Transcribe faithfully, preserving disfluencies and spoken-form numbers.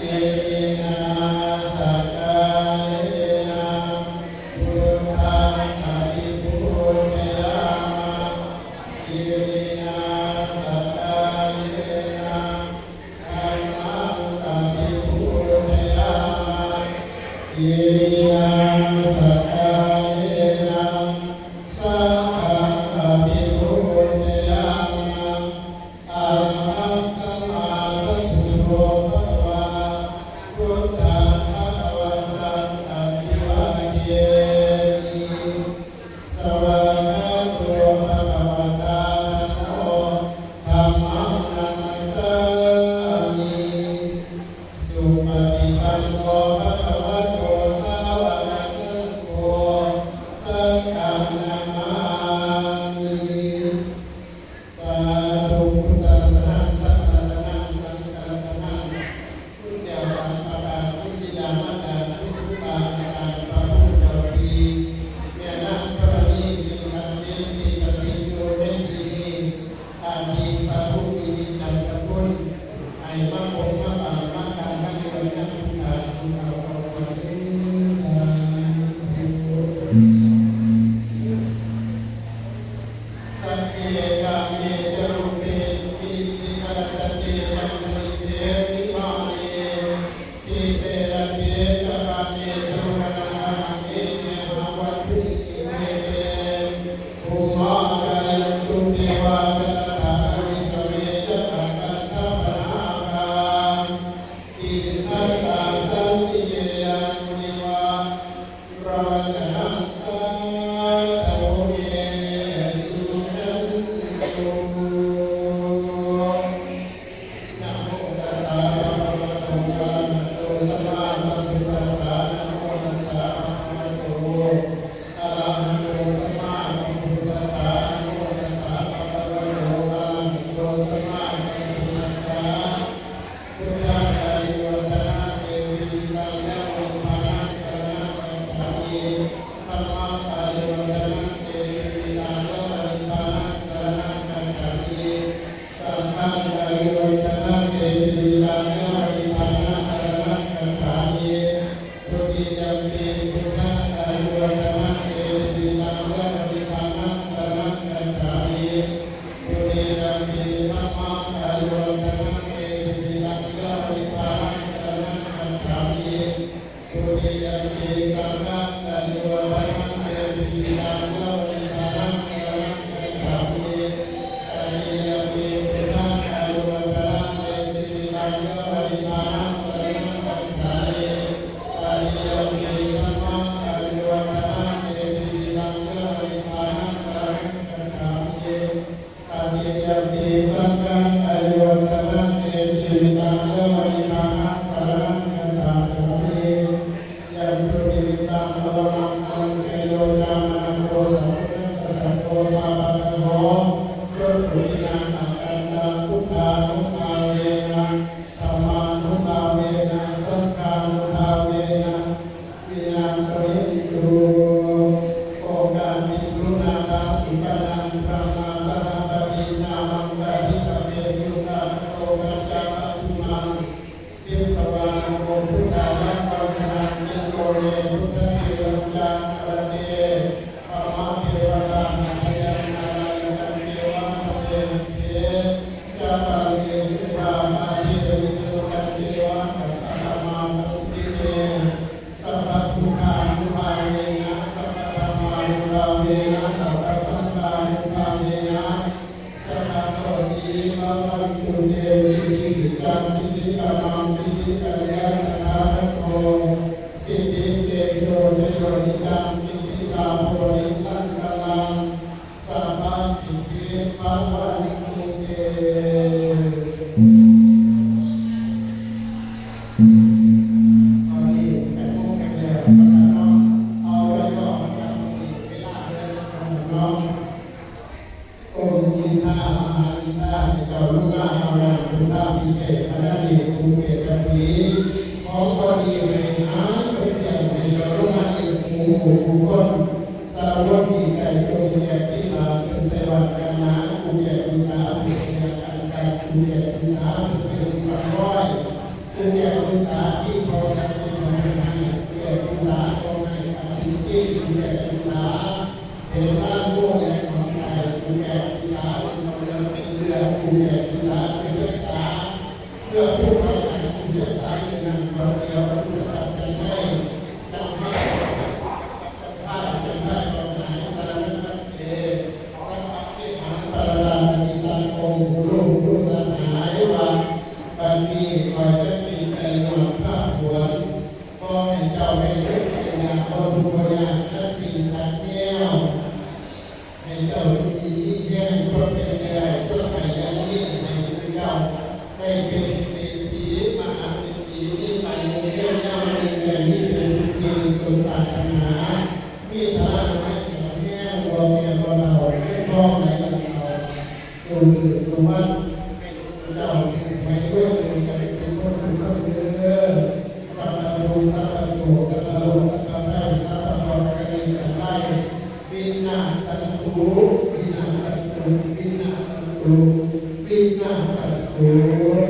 Iminā sakkārena buddhaṃ abhipūjayāma. Iminā sakkārena dhammaṃ abhipūjayāma. Iminā sakkārena saṅghaṃ abhipūjayāma. Arahaṃ sammāsambuddho bhagavā, buddhaṃ bhagavantaṃ abhivādemi. Svākkhāto bhagavatā dhammo, dhammaṃ namassāmi. Supaṭipanno bhagavato sāvakasaṅgho, saṅghaṃ namāmi. Sādhu. Buddharatanaṃ, dhammaratanaṃ, saṅgharatanaṃ. พุทธเจ้าสามประการ คุณบิดามารดา คุณครูบาอาจารย์ พระพุทธเจ้าสี่ แม่นางธรณี สิ่งศักดิ์สิทธิ์ที่สถิตอยู่ในที่นี้ อาทิพระภูมิมิตรจันทคุณ ให้มาพบมาปะมากันทั้งเดือนทั้งพุทธาสุขภาพ Sagge kāme ca rūpe girisikharataṭe cantalikkhe vimāne, dīpe raṭṭhe ca gāme taruvanagahane gehavatthumhi khette, bhummā cāyantu devā jalathalavisame yakkhagandhabbanāgā, tiṭṭhantā santike yaṃ muniva ravacanaṃ sādhavo me suṇantu. Namo tassa bhagavato arahato sammāsambuddhassa. Namo tassa bhagavato arahato sammāsambuddhassa. Namo tassa bhagavato arahato sammāsambuddhassa. Buddhaṃ āyuvaḍḍhanaṃ te jīvitaṃ yāva nibbānaṃ saraṇaṃ gacchāmi. Dhammaṃ āyuvaḍḍhanaṃ te jīvitaṃ yāva nibbānaṃ saraṇaṃ gacchāmi. Saṅghaṃ āyuvaḍḍhanaṃ te jīvitaṃ yāva nibbānaṃ saraṇaṃ gacchāmi. Dutiyampi buddhaṃ āyuvaḍḍhanaṃ te jīvitaṃ yāva nibbānaṃ saraṇaṃ gacchāmi. Dutiyampi dhammaṃ āyuvaḍḍhanaṃ te jīvitaṃ yāva nibbānaṃ saraṇaṃ gacchāmi. Dutiyampi saṅghaṃ āyuvaḍḍhanaṃ te jīvitaṃ yāva nibbānaṃ saraṇaṃ gacchāmi. Tatiyampi buddhaṃ āyuvaḍḍhanaṃ te jīvitaṃ yāva nibbānaṃ saraṇaṃ gacchāmi. Tatiyampi dhammaṃ āyuvaḍḍhanaṃ te jīvitaṃ yāva nibbānaṃ saraṇaṃ gacchāmi. Tatiyampi saṅghaṃ āyuvaḍḍhanaṃ te jīvitaṃ yāva nibbānaṃ saraṇaṃ gacchāmi. Yandunnimittaṃ avamaṅgalañca yo cāmanāpo sakuṇassa saddo pāpaggaho dussupinaṃ akantaṃ buddhānubhāvena dhammānubhāvena saṅghānubhāvena vināsamentu. Okāsi tuṇhāsa ipanaṃ brahmā sahapatiṃ nāmaṃ padīpavesuṃ. Tatra kho pañca padumaṃ dvitvā namo buddhāya vandamāne yo me buddhasewaṃ čakarati brahmadevatāhadayannārāyakaṃ devāhadayantite capalle subbā pāde visuddhaceva sabbatthamapaṇḍine. Sabbabuddhānubhāvena sabbadhammānubhāvena sabbasaṅghānubhāvena sadā sotthī bhavantu te. Siddhikiccaṃ siddhikammaṃ siddhitāya tathāgato siddhitejo jayo niccaṃ siddhilābho nirantaraṃ sabbasiddhī bhavantu te. ตอนนี้แปดโมงแล้วนะครับเนาะ เอาไว้ก่อนนะครับ มีเวลาแล้วนะครับเนาะ องค์อินทามหาอินทาเจ้าลงมาเอาน้ำพุทธาพิเศษมาได้นี่ ภูเก็ตปีของพอดีในน้ำเป็นเปี่ยมในเจ้าลงมาอีกหมู่หมู่คน สารวัตรดีใจจงเกียรติที่มาเป็นไต้หวันกันนะ กูเกียรติสาผู้เสียกันกัน กูเกียรติสาผู้เสียกันร้อย กูเกียรติ สาที่เขาจะเป็นของให้เกิดอุตสาหกรรมในการที่เกิดอุตสาหเห็นร่างโลกและของใจผู้แก่อุตสาหเป็นเรื่องเป็นเรื่องผู้แก่อุตสาเป็นเรื่องสาเพื่อผู้เขาใจผู้เชื่อสายเป็นนางเขาเดียวผู้ตัดกันให้จำให้จำให้จำให้ตอนไหนตอนนั้นเอง สัพพะเทหังสารนังอิตังโก ผู้รู้ผู้รู้สหายว่าบัดนี้ข้อยจะสิไปนอนพักผ่อน ขอให้เจ้าได้เกิดปัญญาบ่ทุกข์บ่ยากจักสิ่งจักแนว ให้เจ้าอยู่ดีมีแฮงความเป็นไปได้จงให้อย่างนี้ให้เจ้าได้เป็นเศรษฐีมหาเศรษฐีมีไปเรื่อยๆยาวเรื่อยๆนี้เป็นสิ่งสมปรารถนา มีฐานะไม่แข็งแรงบ่แก่บ่เฒ่าเงินทองไหลเท่าสู่สู่วัดให้เจ้าให้ด้วยเถิดจะเป็นคนทุกคนเด้อสัพพะทุกข์สัพพะโศกสัพพะโรคสัพพะภัยสัพพะเคราะห์จะได้จังไรวินาศตันตุวินาศตันตุวินาศตันตุวินาศตันตุ